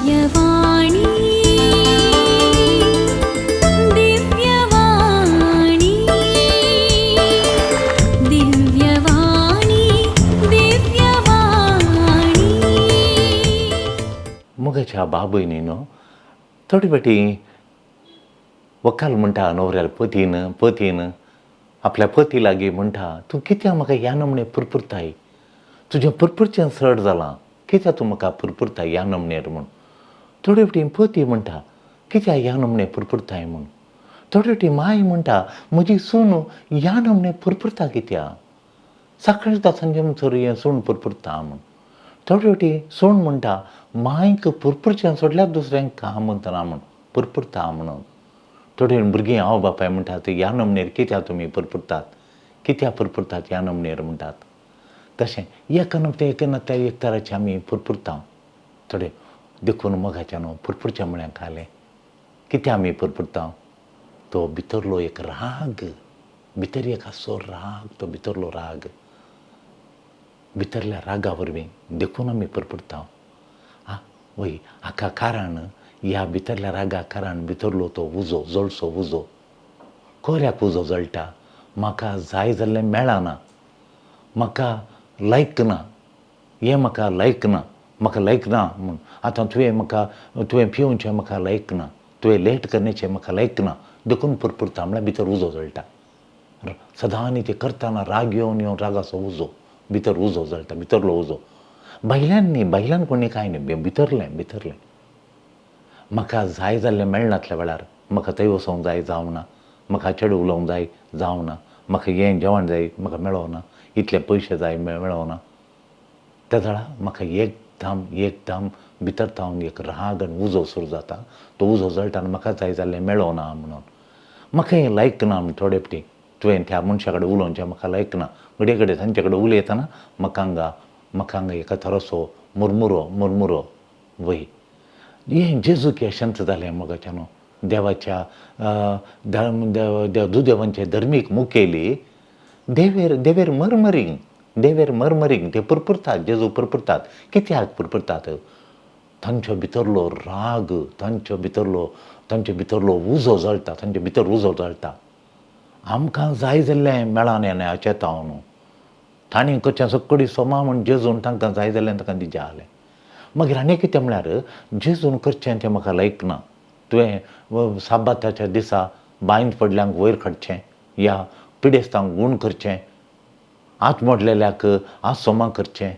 दिव्यवाणी दिव्यवाणी दिव्यवाणी दिव्यवाणी. मोगाच्या बाबयनीनो, थोडी फावटी व्हंकल म्हणटा न्हवऱ्याल्या पतीन, पतीन आपल्या पती लागीं म्हणटा, तूं कित्याक म्हाका ह्या नमणे पुरपुरताय? तुजें पुरपुरचें चड जालां. कित्याक तूं म्हाका पुरपुरताय ह्या नमणेर म्हूण? थोडे फावटी पती म्हणटा, कित्याक ह्या नमणे पुरपुरताय म्हूण? थोडे फावटी माय म्हणटा, म्हजी सून ह्या नमणे पुरपुरता कित्याक? सकाळीं सुद्दां सांजे म्हणसर हें सून पुरपुरता म्हूण. थोडे फावटी सून म्हणटा, मांयक पुरपुरचें सोडल्यार दुसरें काम ना म्हूण पुरपुरता म्हणून. थोडे भुरगीं आवय बापाय म्हणटात, ह्या नमणेर कित्याक तुमी पुरपुरतात? कित्याक पुरपुरतात ह्या नमणेर म्हणटात. तशें एक न्हय एक ना त्या एक तराचे आमी पुरपुरता थोडे. देखून मोगाच्यान पुरपुरचें म्हळ्यार कालें कित्याक आमी पुरपुरता? तो भितरलो एक राग, भितर एक आसचो राग, तो भितरलो राग, भितरल्या रागा वरवीं देखून आमी पुरपुरता. आं वय, हाका कारण ह्या भितरल्या रागा कारण भितरलो तो उजो, जळचो उजो. कोऱ्याक उजो जळटा? म्हाका जाय जाल्लें मेळना, म्हाका लायक ना, हें म्हाका लायक ना, म्हाका लायक ना म्हूण. आतां तुवें म्हाका, तुवें पिवचें म्हाका लायक ना, तुवें लेट करण्याचें म्हाका लायक ना, देखून पुरपुरता म्हळ्यार भितर उजो जळटा. सदां तें करतना राग येवन येवन रागाचो उजो, भितर उजो जळटा, भितरलो उजो. भायल्यान न्ही, भायल्यान कोणी कांय न्ही, भितरलें, भितरलें. म्हाका जाय जाल्लें मेळनातल्या वेळार म्हाका थंय वचोंक जाय, जावना, म्हाका चेडूं उलोवंक जाय, जावना, म्हाका हें जेवण जाय, म्हाका मेळोना, इतले पयशे जाय, मेळोना, त्या वेळार म्हाका एकदम एकदम भितर थावन एक राग आनी उजो सुरू जाता. तो उजो जळटा आनी म्हाका जाय जाल्लें मेळोना म्हणून, म्हाका हें लायक ना म्हूण. थोडे फावटी तुवें त्या मनशा कडेन उलोवचें म्हाका लायक ना. घडये घडये तांचे कडेन उलयतना म्हाका हांगा, म्हाका हांगा एका थरोसो मुरमुरो मुरमुरो वय. हें जेजूक अशेंच जालें मोगाच्यान. देवाच्या दुदेवांचे धर्मीक मुखेली देवेर देवेर मरमरींग, देवेर मरमरींग, ते पुरपुरतात, जेजू पुरपुरतात. कित्याक पुरपुरतात? तांच्या भितरलो राग, तांच्या भितरलो, तांच्या भितरलो उजो जळटा, तांच्या भितर उजो जळटा. आमकां जाय जाल्लें मेळना न्हय तावन न्हू. तांणी करचें सगळी सोमा म्हूण जेजून तांकां जाय जाल्लें तांकां दिजें आहलें. मागीर आनी कितें म्हळ्यार जेजून करचें तें म्हाका लायक ना. तुवें साबाताच्या दिसा बांयंत पडल्यांक वयर काडचें, या पिडेस्तांक गूण करचें, हात मोडलेल्याक हात सोमा करचें,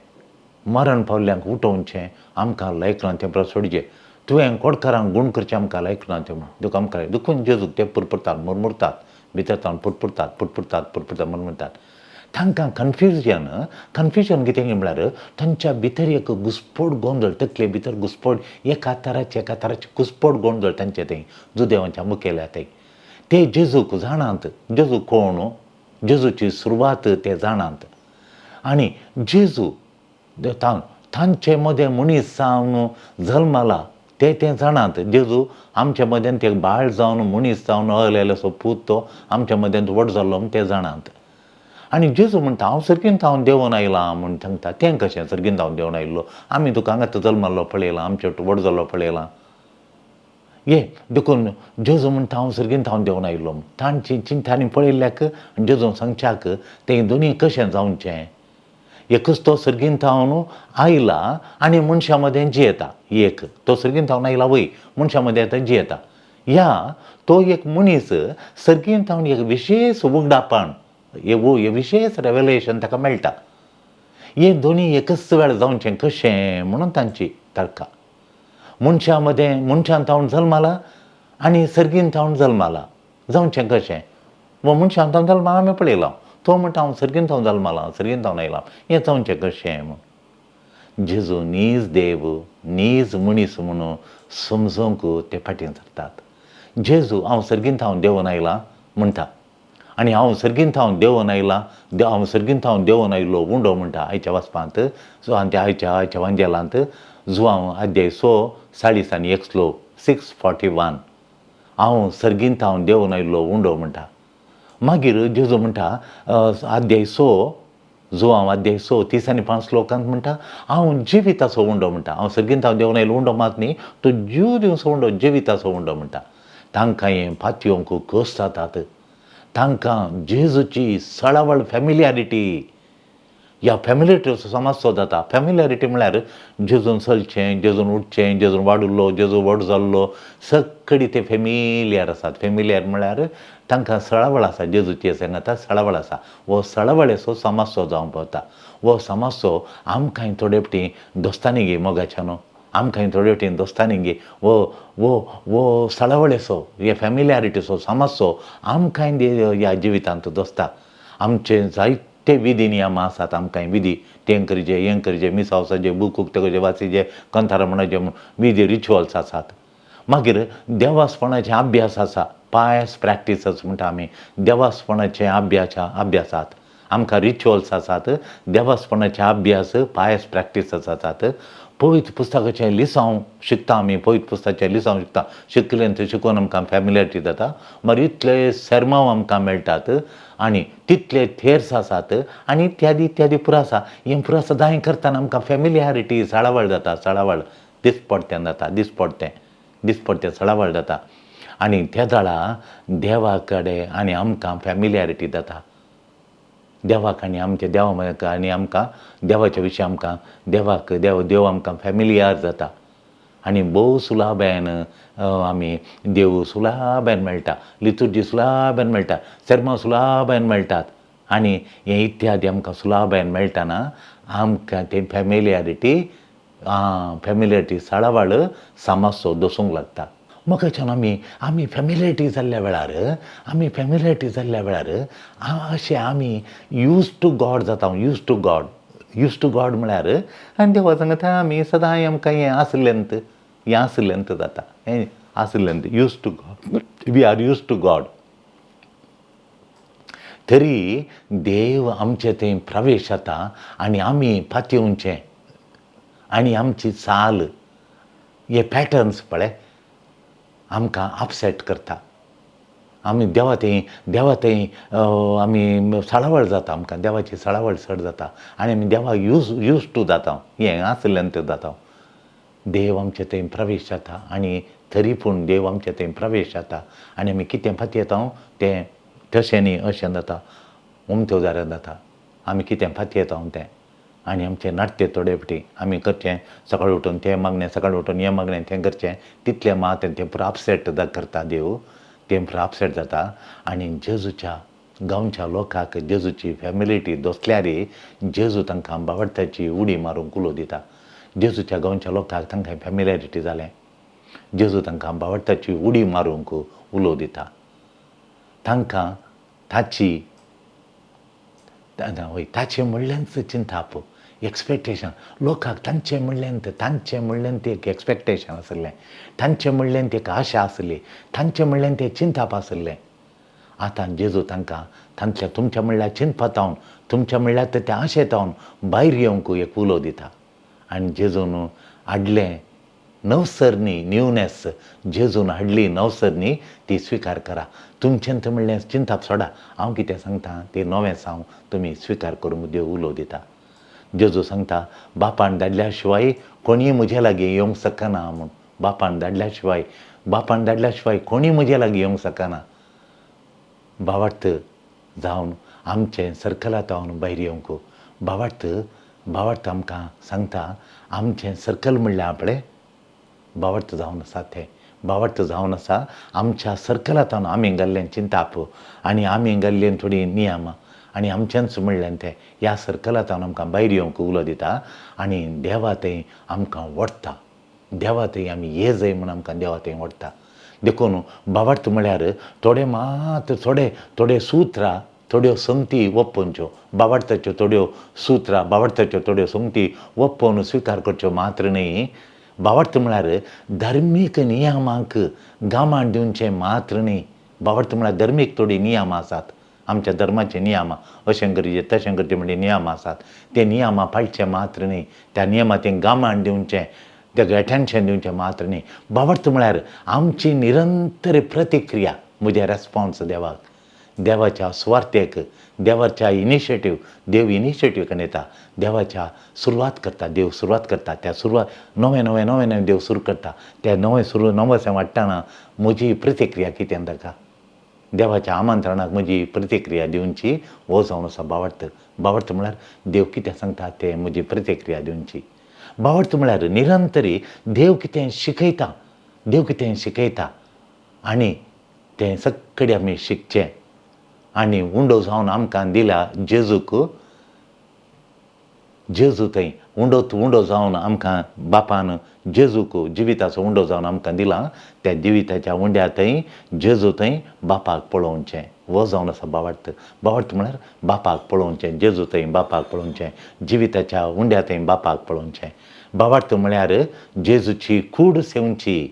मरण पावल्ल्यांक उठोवचें, आमकां लायक ना तें सोडचें. तुवें कोडकारांक गूण करचें आमकां लायक ना तें म्हूण. देखून आमकां, देखून जेजूक ते पुरपुरतात, मुरमुरतात, भितर तावन पुरपुरतात, पुरपुरतात, पुरपुरतात, मुरमुरतात. तांकां कन्फ्युजन, कन्फ्युजन कितें म्हळ्यार तांच्या भितर एक घुस्पट गोंदळ, तकले भितर घुस्पट, एका तराचे एका तराचे घुस्पट गोंदळ तांचे थंय जुदेवांच्या मुखेल्या थंय. ते जेजूक जाणात, जेजू कोण, जेजूची सुरवात ते जाणात. आनी जेजू तांचे मदें मनीस जावन जल्माला ते ते जाणात. जेजू आमच्या मदें ते बाळ जावन मनीस जावन अहलेल्याचो पूत, तो आमच्या मदें व्हड जाल्लो म्हूण ते जाणात. आनी जेजू म्हणटा, हांव सर्गीन थावन देंवन आयलां म्हूण सांगता. तें कशें सर्गीन थावन देंवन आयिल्लो? आमी तुका हांगा जल्मल्लो पळयलां, आमचे व्हड जाल्लो पळयलां. ये देखून जेजू म्हणटा, हांव सर्गीन थावन देंवन आयिल्लो. तांची चिंतांनी पळयल्ल्याक आनी जेजून सांगच्याक तें दोनूय कशें जावचें? एकूच तो सर्गीन थावन आयला आनी मनशां मदें जियेता. एक तो सर्गीन थावन आयला वय, मनशां मदें आतां जियेता. या तो एक मनीस सर्गीन थावन एक विशेश उगडापण, हे विशेश रेवलेशन ताका मेळटा. हे दोनूय एकच वेळ जावचें कशें म्हणून तांची तर्का. मनशां मदें मनशान थावन जल्माला आनी सर्गीन थावन जल्माला, जावचें कशें? व मनशान थावन जल्माला आमी पळयलां, तो म्हणटा हांव सर्गीन थावन जल्माला, सर्गीन थावन आयलां, हें जावचें कशें म्हूण. जेजू नीज देव नीज मनीस म्हणून समजूंक ते फाटीं सरतात. जेजू हांव सर्गीन थावन देंवन आयलां म्हणटा आनी हांव सर्गीन थावन देंवन आयलां, हांव सर्गीन थावन देंवन आयिल्लो उंडो म्हणटा आयच्या वाचपांत. सो आनी त्या आयच्या आयच्या वांजेलांत जुवांव अध्याय 6 40 आनी एक श्लोक 6:41, हांव सर्गीन थावन देंवन आयिल्लो उंडो म्हणटा. मागीर जेजू म्हणटा अध्याय 6 जुवांव अध्याय 6 30 आनी 5 श्लोकांत म्हणटा हांव जिविताचो उंडो म्हणटा. हांव सर्गींत हांव देंवन आयलो उंडो मात न्ही, तो जीव दिवचो उंडो, जिविताचो उंडो म्हणटा. तांकां हें पातयोंक कस जातात, तांकां जेजूची सळावळ फॅमिलियारिटी, ह्या फॅमिलियारिटीचो समजचो जाता. फॅमिलियारिटी म्हळ्यार जेजून चलचें, जेजून उठचें, जेजून वाडिल्लो, जेजू व्हड जाल्लो, सगळी ते फॅमिलियर आसात. फॅमिलियर म्हळ्यार तांकां सळावळ आसा, जेजूची सांगाता सळावळ आसा. हो सळावळेचो समजचो जावंक पावता. हो समजचो आमकांय थोडे फावटी दोस्तांनी गे मोगाच्या न्हू, आमकांय थोडे फावटी दोस्तांनी गे वो वो वो सळावळेचो, हे फॅमिलियारिटीचो समजचो आमकांय ह्या जिवितांत दोस्ता. आमचे जायते विधी नियम आसात, आमकां विधी तें करचे, हें करचें, मिसां वचचें, बूक उक्ते करचें, वाचचें, कंतारां म्हणचें म्हूण विधी रिच्युअल्स आसात. मागीर देवासपणाचे अभ्यास आसा, पायस प्रॅक्टिसस म्हणटा आमी. देवासपणाचे अभ्यासात आमकां रिच्युअल्स आसात, देवासपणाचे अभ्यास पायस प्रॅक्टिसस आसात. पवित्र पुस्तकाचें लिसांव शिकता आमी, पवित्र पुस्तकाचें लिसांव शिकता, शिकलें तें शिकोवन आमकां फॅमिलियारिटी जाता. मागीर इतले सेर्मांव आमकां मेळटात आनी तितले थेर्स आसात आनी इत्यादी इत्यादी पुरो आसा. हें पुरो सदांय करतना आमकां फॅमिलियारिटी सळावळ जाता, सळावळ दिसपडतें जाता, दिसपडतें दिसपडतें सळावळ जाता. आनी त्या वेळा देवा कडेन आनी आमकां फॅमिलियारिटी जाता. देवाक आनी आमच्या देवा आनी आमकां देवाच्या विशीं आमकां देवाक देव देव आमकां फॅमिलियर जाता आनी भोव सुलाभेन आमी देव सुलाभेन मेळटा, लितुर्जी सुलाभेन मेळटा, सेर्मांव सुलाभेन मेळटात आनी हें इत्यादी आमकां सुलाभेन मेळटना आमकां तें फॅमिलियारिटी फॅमिलियारिटी सळावळ समजचो दसूंक लागता. मोगाच्यान आमी आमी फॅमिलियारिटी जाल्ल्या वेळार, आमी फॅमिलियारिटी जाल्ल्या वेळार अशें आमी यूज टू गॉड जाता. Use to God, use to God म्हळ्यार आनी देवा सांगता आमी सदांय आमकां हें आसलेंत, हें आसलेंत जाता, हें आसलेंत, use to God, we are use to God. तरी देव आमचे थंय प्रवेश जाता आनी आमी पातयेवचें आनी आमची चाल हे पॅटर्न्स पळय आमकां अपसेट करता. आमी देवा थंय, देवा थंय आमी सळावळ जाता, आमकां देवाची सळावळ चड जाता आनी आमी देवाक यूज टू जाता, हें आसल्यान तें जाता. देव आमचे थंय प्रवेश जाता आनी तरी पूण देव आमचे थंय प्रवेश जाता आनी आमी कितें पातयेता तें तशें न्ही अशें जाता, उमथ्यो जाल्यार जाता. आमी कितें पातयेता तें आनी आमचें नाट्य थोडे फावटी आमी करचें, सकाळीं उठून तें मागणें, सकाळीं उठून हें मागणें, तें करचें, तितलें मात तें पुरो अपसेट करता देव, तें पुरो अपसेट जाता. आनी जेजूच्या गांवच्या लोकांक जेजूची फॅमिलिटी दोसल्यार जेजू तांकां बावडताची उडी मारूंक उलो दिता. जेजूच्या गांवच्या लोकांक तांकां फॅमिलियारिटी जालें, जेजू तांकां बावडताची उडी मारूंक उलो दिता. तांकां ताची वय ताचें म्हणल्याच चिंताप, एक्सपेक्टेशन लोकांक तांचें म्हणल्यान, तांचें म्हणल्यान तें एक एक्सपेक्टेशन आसलें, तांचें म्हणल्यान तें एक आशा आसली, तांचें म्हणल्यान तें चिंताप आसलें. आतां जेजू तांकां तांतल्या तुमच्या म्हणल्यार चिंतपातावन, तुमच्या म्हणल्यार त्या आशेतावन भायर येवंक एक उलो दिता. आनी जेजून हाडलें नवसरणी, न्यूनेस जेजून हाडली नवसरणी, ती स्विकार करा. तुमचें म्हणल्यार चिंताप सोडा, हांव कितें सांगता तें नवें सांग तुमी स्विकार करूंक देव उलो दिता. जेजू सांगता बापान धाडल्या शिवाय कोणीय म्हजे लागीं येवंक शकना म्हूण. बापान धाडल्या शिवाय, बापान धाडल्या शिवाय कोणीय म्हजे लागीं येवंक शकना. भावार्थ जावन आमचें सर्कलांत भायर येवंक भावार्थ, भावार्थ आमकां सांगता आमचें सर्कल म्हणल्यार आपलें भावार्थ जावन आसा, तें भावार्थ जावन आसा आमच्या सर्कलांत आमी घाल्लें चिंताप आनी आमी घाल्लें थोडीं नियमां आनी आमचेंच म्हणलें तें ह्या सर्कलांत आमकां भायर येवंक उलो दिता आनी देवा थंय आमकां व्हरता. देवा थंय आमी ये जाय म्हूण आमकां देवा थंय व्हरता. देखून भावार्थ म्हळ्यार थोडे मात थोडे थोडे सुत्रां, थोड्यो संगती ओपोवच्यो, भावार्थाच्यो थोड्यो सुत्रां, भावार्थाच्यो थोड्यो संगती ओपोवन स्विकार करच्यो मात्र न्ही. भावार्थ म्हळ्यार धार्मीक नियमांक गामान दिवचें मात्र न्ही. भावार्थ म्हळ्यार धर्मीक थोडीं नियमां आसात, आमच्या धर्माचे नियमां, अशें करचें तशें करचें म्हणजे नियमां आसात, ते नियमां पाळचें मात्र न्ही, त्या नियमां तें गामान दिवचें, ताका एटेन्शन दिवचें मात्र न्ही. भावार्थ म्हळ्यार आमची निरंतर प्रतिक्रिया, म्हजें रेस्पोन्स देवाक, देवाच्या सुवार्थेक, देवाच्या इनिशिएटीव, देव इनिशिएटीव करून येता, देवाच्या सुरवात करता, देव सुरवात करता. त्या सुरवात नवें नवें नवें नवें देव सुरू करता. त्या नवें सुरू नवें वाडटना म्हजी प्रतिक्रिया कितें ताका, देवाच्या आमंत्रणाक म्हजी प्रतिक्रिया दिवची हो जावन आसा भावार्थ. भावार्थ म्हळ्यार देव कितें सांगता तें म्हजी प्रतिक्रिया दिवची. भावार्थ म्हळ्यार निरंतरी देव कितें शिकयता, देव कितें शिकयता आनी तें सगळें आमी शिकचें. आनी उंडो जावन आमकां दिला जेजूक, जेजू थंय उंडो उंडो जावन आमकां बापान जेजूक जिविताचो उंडो जावन आमकां दिला. त्या जिविताच्या उंड्या थंय जेजू थंय बापाक पळोवचें हो जावन आसा भावार्थ. भावार्थ म्हळ्यार बापाक पळोवचें, जेजू थंय बापाक पळोवचें, जिविताच्या उंड्या थंय बापाक पळोवचें. भावार्थ म्हळ्यार जेजूची कूड सेवची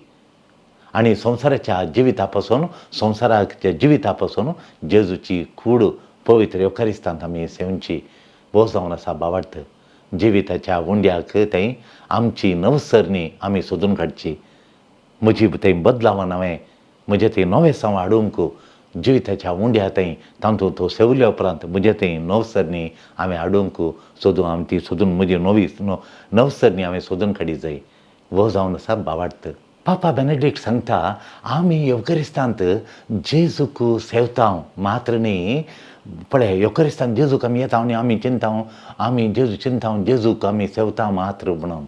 आनी संवसाराच्या जिविता पासून, संवसाराच्या जिविता पासून जेजूची कूड पवित्र येवकारिस्तांत आमी सेवची हो जावन आसा भावार्थ. जिविताच्या उंड्याक थंय आमची नवसरणी आमी सोदून काडची. म्हजी थंय बदलावान हांवें म्हजें थंय नवेसांव हाडूंक जिविताच्या उंड्या थंय तातूंत तो सेवल्या उपरांत म्हजें थंय नवसरणी हांवें हाडूंक सोदून, आमी ती सोदून म्हजी नवी नवसरणी हांवें सोदून काडी जाय हो जावन आसा भावार्थ. पापा बेनेडिक्ट सांगता आमी येवकरिस्तांत जेजूक सेवता मात्र न्ही. पळय येवकरिस्तांत जेजूक आमी येता आनी आमी चिंता, आमी जेजू चिंता, जेजूक आमी सेवता मात्र म्हणून.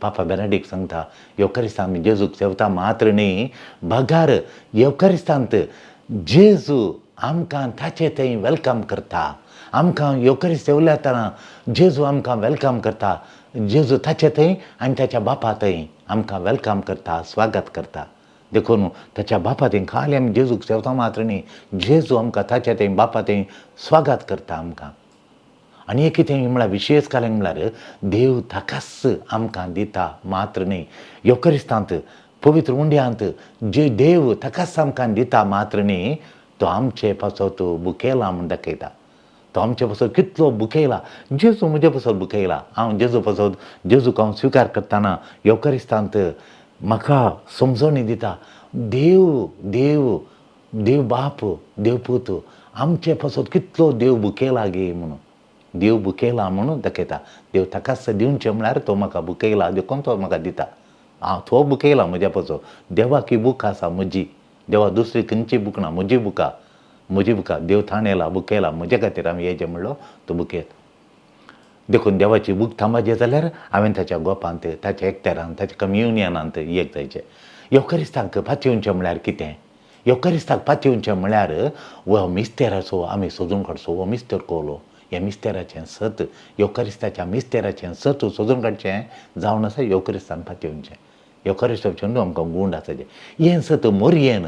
पापा बेनेडिक्ट सांगता येवकरिस्तांत आमी जेजूक सेवता मात्र न्ही, बगार येवकरिस्तांत जेजू आमकां ताचे थंय welcome करता. आमकां येवकरिस्त सेवल्या आसतना जेजू आमकां welcome करता. जेजू ताचे थंय आनी ताच्या बापा थंय आमकां welcome करता, स्वागत करता. देखून ताच्या बापा थंय खाली आमी जेजूक सेवता मात्र न्ही, जेजू आमकां ताच्या थंय बापा थंय स्वागत करता आमकां. आनी एक कितें म्हळ्यार विशेश कारण म्हळ्यार देव ताकाच आमकां दिता मात्र न्ही. येवकरिस्तांत पवित्र उंड्यांत जे देव ताकाच आमकां दिता मात्र न्ही, तो आमचे पासत बुकेला म्हूण दाखयता. तो आमचे पासत कितलो बुकयला, जेजू म्हजे पासत बुकयला. हांव जेजू पासत, जेजूक हांव स्विकार करतना येवकरिस्तांत म्हाका समजणी दिता, देव देव देव बाप देव पूत आमचे पासत कितलो देव बुकयला गे म्हणून. देव बुकयला म्हणून दाखयता. देव ताकाच दिवचें म्हळ्यार तो म्हाका बुकयला देखून तो म्हाका दिता. हांव तो बुकयला म्हज्या पासत. देवाक ही बूक आसा म्हजी, देवा दुसरी खंयची बूक ना, म्हजी बुका, म्हजी बुका देव थाणेला बुकयला म्हजे खातीर आमी येयचें म्हणलो तो बुकयत. देखून देवाची बूक थांबाची जाल्यार हांवें ताच्या गोपांत, ताच्या एकट्यारांत, ताच्या कम्युनियनांत एक जायचें. येवकरिस्ताक पातयेवचें म्हळ्यार कितें? येवकरिस्ताक पातयेवचें म्हळ्यार हो मिस्तेराचो आमी सोदून काडचो. हो मिस्तेर कोलो, ह्या मिस्तेराचें सत, येवकरिस्ताच्या मिस्तेराचें सत सोदून काडचें जावन आसा येवकरिस्तान पातयेवचें. येवकरिस्ताचें न्हू आमकां गूण आसाचें हें सत मोरयेन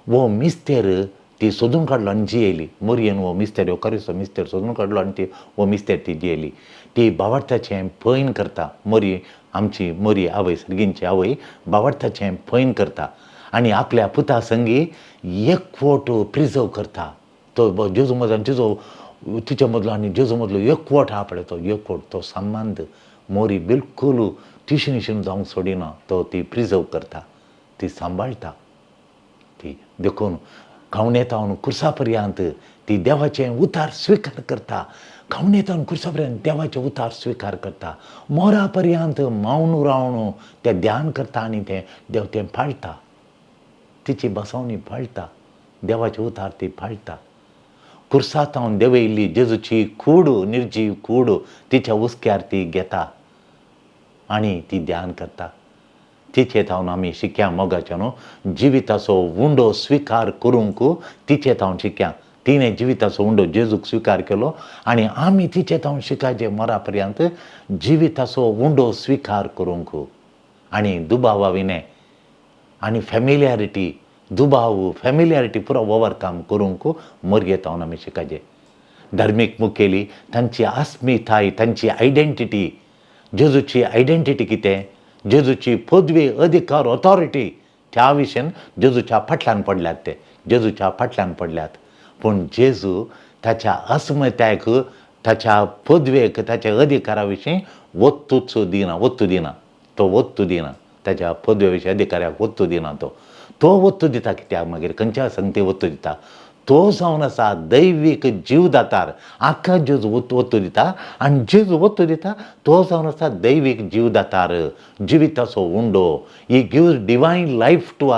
हो मिस्तेर ती सोदून काडलो आनी जियेली. मोरयेन हो मिस्तेर, येवकरिस्तो मिस्तेर सोदून काडलो आनी ती हो मिस्तेर ती जियेली. ती भावार्थाचें पैन करता. मोरी आमची मोरी आवय, सर्गींची आवय भावार्थाचें पैन करता आनी आपल्या पुता संगी एकवट प्रिजर्व करता. तो जेजू मदलो आनी तिजो, तिच्या मदलो आनी जेजू मदलो एकवट आहा पळय, तो एकवट, तो संबंद मोरी बिलकूल तिशीन निशीन जावंक सोडिना. तो ती प्रिजर्व करता, ती सांबाळटा ती. देखून खावणेतावन कुर्सा पर्यंत ती देवाचें उतार स्विकार करता. खावणेतावन कुर्सा पर्यंत देवाचें उतार स्विकार करता. मोरा पर्यंत मौन रावन तें ध्यान करता आनी तें देव तें पाळटा. तिची बसवणी पाळटा, देवाचें उतार ती पाळटा. कुर्सातावन देवयल्ली जेजूची कूड, निर्जीव कूड तिच्या हुस्क्यार ती घेता आनी ती ध्यान करता. तिचे थावन आमी शिक्या मोगाच्या न्हू जिविताचो उंडो स्विकार करूंक तिचे थावन शिक्या. तिणें जिविताचो उंडो जेजूक स्विकार केलो आनी आमी तिचे थावन शिकाचे मरा पर्यंत जिविताचो उंडो स्विकार करूंक. आनी दुबावा विणें आनी फेमिलियारिटी, दुबाव फेमिलियारिटी पुरो ओवरकम करूंक मोरये थावन आमी शिकाचे. धार्मीक मुखेली तांची अस्मिताय, तांची आयडेंटिटी, जेजूची आयडेंटिटी कितें, जेजूची पदवी, अधिकार, ऑथॉरिटी त्या विशयान जेजूच्या फाटल्यान पडल्यात. ते जेजूच्या फाटल्यान पडल्यात. पूण जेजू ताच्या अस्मितायक, ताच्या पदवेक, ताच्या अधिकारा विशीं वत्तूच दिना, वत्तू दिना. तो वत्तू दिना ताच्या पदवे विशीं, अधिकाऱ्याक वत्तू दिना. तो तो वत्तू दिता कित्याक? मागीर खंयच्या संगती वत्तू दिता? तो जावन आसा दैवीक जीवदातार. आका जेजू वत्तू दिता आनी जेजू वत्तू दिता तो जावन आसा दैवीक जीवदातार, जिविताचो उंडो. He gives divine life to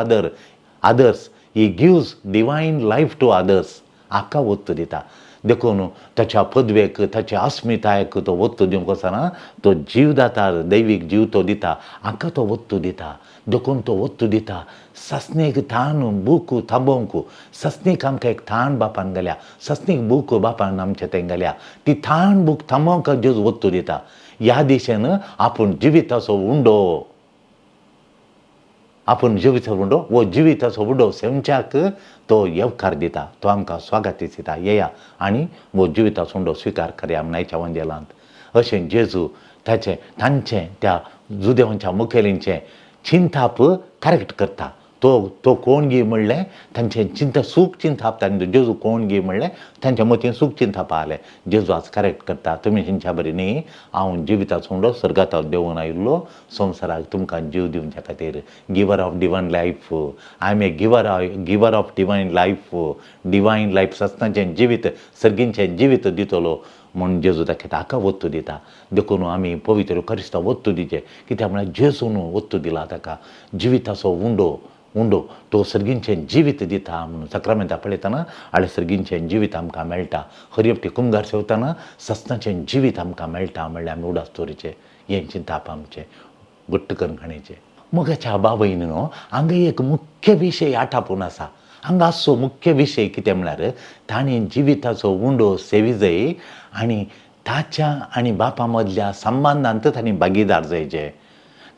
others, he gives divine life to others. आका वत्तू दिता. देखून ताच्या पदवेक, ताच्या अस्मितायेक तो वत्तू दिवंक वचना, तो जीवदातार दैवीक जीव तो दिता, हाका तो वत्तू दिता. देखून तो वत्तू दिता ससनेक थान बूक थांबोवंक. ससनेक आमकां एक थाण बापान घाल्या, ससनेक बूक बापान आमच्या थंय घाल्या, ती थाण बूक थांबोवंक जेजू वत्तू दिता. ह्या दिशेन आपूण जिविताचो उंडो, आपूण जिविताचो उंडो, वो जिविताचो उंडो सेवच्याक तो येवकार दिता, तो आमकां स्वागत दिता, येया आनी वो जिविताचो उंडो स्विकार करया म्हण वंजेलांत. अशें जेजू ताचें तांचें त्या जुदेवांच्या मुखेलींचें चिंताप करेक्ट करता. तो तो कोण गी म्हणलें तांचें चिंता सूख चिंताप, तांचे जेजू कोण गी म्हणलें तांच्या मतीन सूख चिंताप आलें. जेजू आज करेक्ट करता, तुमी चिंतच्या बरी न्ही, हांव जिविताचो उंडो स्वर्गांत देंवून आयिल्लो संवसाराक तुमकां जीव दिवच्या खातीर. Giver of divine life, I am a giver of divine life. Divine life सस्नाचें जिवीत, सर्गींचें जिवीत दितलो म्हूण जेजू दाखयता, हाका वत्तू दिता. देखून आमी पवित्र क्रिस्तांव वत्तू दिचें, कित्याक म्हळ्यार जेजून वत्तू दिला ताका जिविताचो उंडो, उंडो तो सर्गींचें जिवीत दिता म्हणून. सक्रामेंता पळयतना आनी सर्गींचें जिवीत आमकां मेळटा, हरयपटी कुमगार सेवतना सस्नाचें जिवीत आमकां मेळटा म्हणल्यार आमी उडास दवरचें. हें चिंताप आमचें घट्ट करून खाणेचें. मोगाच्या बाबयन न्हू हांगा एक मुख्य विशय आटापून आसा. हांगा आसचो मुख्य विशय कितें म्हळ्यार ताणें जिविताचो उंडो सेवी जाय आनी ताच्या आनी बापा मदल्या संबंदांत तांणी भागीदार जायचे.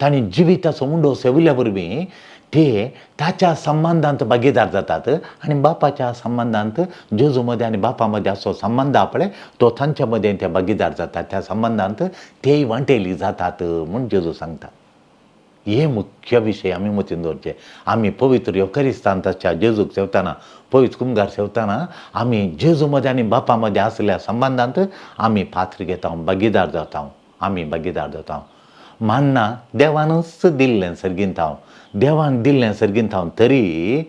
तांणी जिविताचो उंडो सेविल्ल्या वरवीं ते ताच्या संबंदांत भागीदार जातात आनी बापाच्या संबंदांत, जेजू मदें आनी बापा मदें असो संबंद पळय तो तांच्या मदें ते भागीदार जातात, त्या संबंदांत तेय वांटेली जातात म्हूण जेजू सांगता. हे मुख्य विशय आमी मतीन दवरचे. आमी पवित्र येवकरिस्तांताच्या जेजूक सेवतना, पवित्र कुमगार सेवतना आमी जेजू मदें आनी बापा मदें आसल्या संबंदांत आमी पात्र घेता, भागीदार जाता, आमी भागीदार जाता. मान्ना देवानूच दिल्लें सर्गींत हांव, देवान दिल्लें सर्गींत हांव, तरी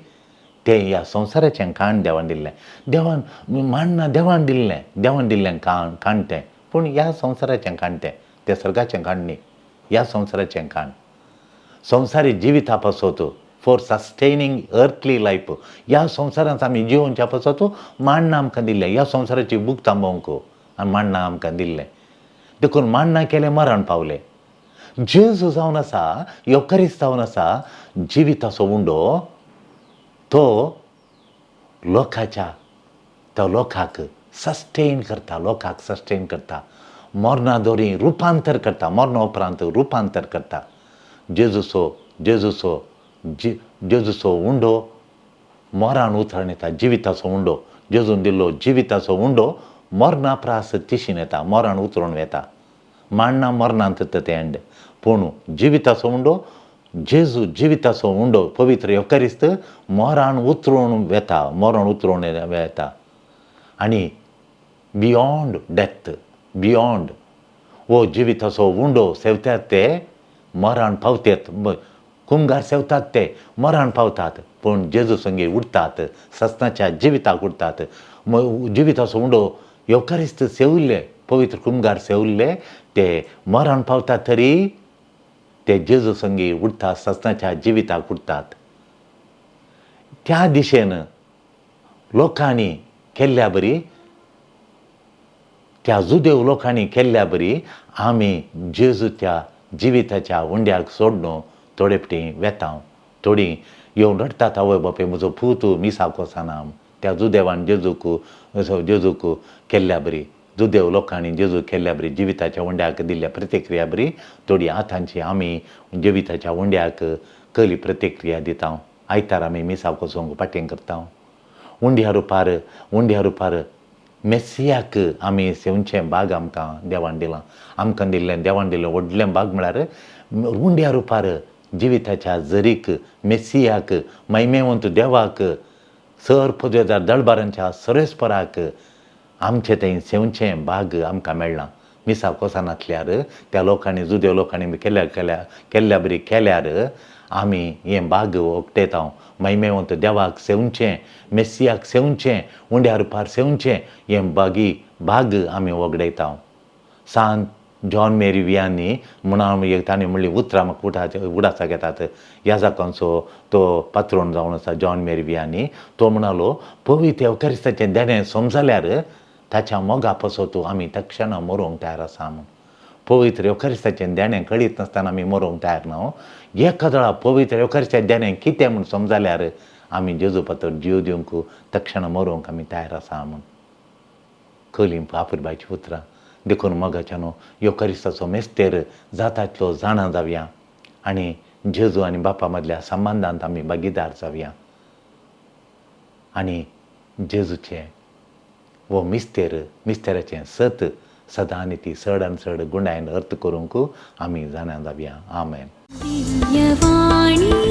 तें ह्या संवसाराचें काण देवान दिल्लें. देवान मान्ना देवान दिल्लें, देवान दिल्लें काण काण तें, पूण ह्या संवसाराचें काण तें, तें सर्गाचें काण न्ही, ह्या संवसाराचें काण. संवसारी जिविता पासत, फॉर सस्टेनिंग अर्थली लायफ, ह्या संवसारांत आमी जिवोवच्या पासत मान्ना आमकां दिल्लें, ह्या संवसाराची भूक थांबोवंक आनी मान्ना आमकां दिल्लें. देखून मान्ना केलें मरण पावलें. जेजू जावन आसा, येवकरिस्त जावन आसा जिविताचो उंडो, तो लोकाच्या, तो लोकांक सस्टेन करता, लोकांक सस्टेन करता, मरणा दोरी रुपांतर करता, मरणा उपरांत रुपांतर करता. जेजूचो जेजूचो जेजूचो उंडो मरान उतरण येता, जिविताचो उंडो जेजून दिल्लो जिविताचो उंडो मरणा प्रास तिशीन येता, मरान उतरून वेता. माण्णा मरणांत तें एंड, पूण जिविताचो उंडो जेजू जिविताचो उंडो पवित्र येवकरिस्त मरान उतरून वेता, मरण उतरून वेता आनी बियोंड डेथ, बियोंड वो जिविताचो उंडो सेवतात ते मरण पावतात, कुमगार सेवतात ते मरण पावतात, पूण जेजू संगी उरतात, सस्नाच्या जिविताक उरतात. जिविताचो उंडो येवकरिस्त सेविल्ले, पवित्र कुमगार सेविल्ले ते मरण पावतात तरी ते जेजू संगी उरतात, सस्नाच्या जिविताक उरतात. त्या दिशेन लोकांनी केल्ल्या बरी, त्या जुदेव लोकांनी केल्ल्या बरी आमी जेजू त्या जिविताच्या उंड्याक सोडून थोडे फावटी वेता, थोडीं येवन रडटात, आवय बापूय म्हजो पूत मिसाक वचना. त्या जुदेवान जेजूक जेजूक केल्ल्या बरी, जुदेव लोकांनी जेजू केल्ल्या बरी, जिविताच्या उंड्याक दिल्ल्या प्रतिक्रिया बरी थोडी आतांची आमी जिविताच्या उंड्याक कली प्रतिक्रिया दिता. आयतार आमी मिसाक वचूंक पाटींग करता. उंड्या रुपार, उंड्या रुपार मेसियाक आमी सेवचें बाग आमकां देवान दिलां. आमकां दिल्लें देवान दिल्लें व्हडलें बाग म्हळ्यार उंड्या रुपार जिविताच्या जरीक, मेसियाक, मैमेवंत देवाक, सर पदवेदार दळबारांच्या सरेस्पराक आमचें थंय सेवचें बाग आमकां मेळ्ळां. मिसाक वचनासल्यार त्या लोकांनी, जुदेव लोकांनी केल्या केल्या केल्ल्या बरी केल्यार आमी हें बाग ओकटेता. मैमेवंत देवाक सेवचें, मेस्सियाक सेवचें, उंड्या रुपार सेवचें हें बागी बाग आमी वगडायता. सांत जॉन मेरी वियानी म्हणून एक ताणें म्हणली उतरां म्हाका उडासाक येतात. याजाकांचो तो पात्रोण जावन आसा जॉन मेरी वियानी, तो म्हणालो पवित्र एवकारिस्ताचें देणें समजल्यार ताच्या मोगा पासत आमी तक्षणा मरोंक तयार आसा म्हूण. पवित्र एवकारिस्ताचें देणें कळीत नासतना आमी मरोंक तयार ना. एकादळा पवित्र एवकारिस्ताचें देणें कितें म्हूण समजल्यार आमी जेजू पातर जीव दिवंक तक्षणा मरोंक आमी तयार आसा म्हूण. कलीं आपुरबायचीं उतरां. देखून मोगाच्यानो येवकारिस्ताचो मेस्तेर जाता तितलो जाणा जावया आनी जेजू आनी बापा मदल्या संबंदांत आमी भागीदार जावया आनी जेजूचें वो मिस्तेर, मिस्तेराचें सत सदां आनी ती चड आनी चड गुंडायन अर्थ करूंक आमी जाणा जावया. आमेन. दिव्यवाणी.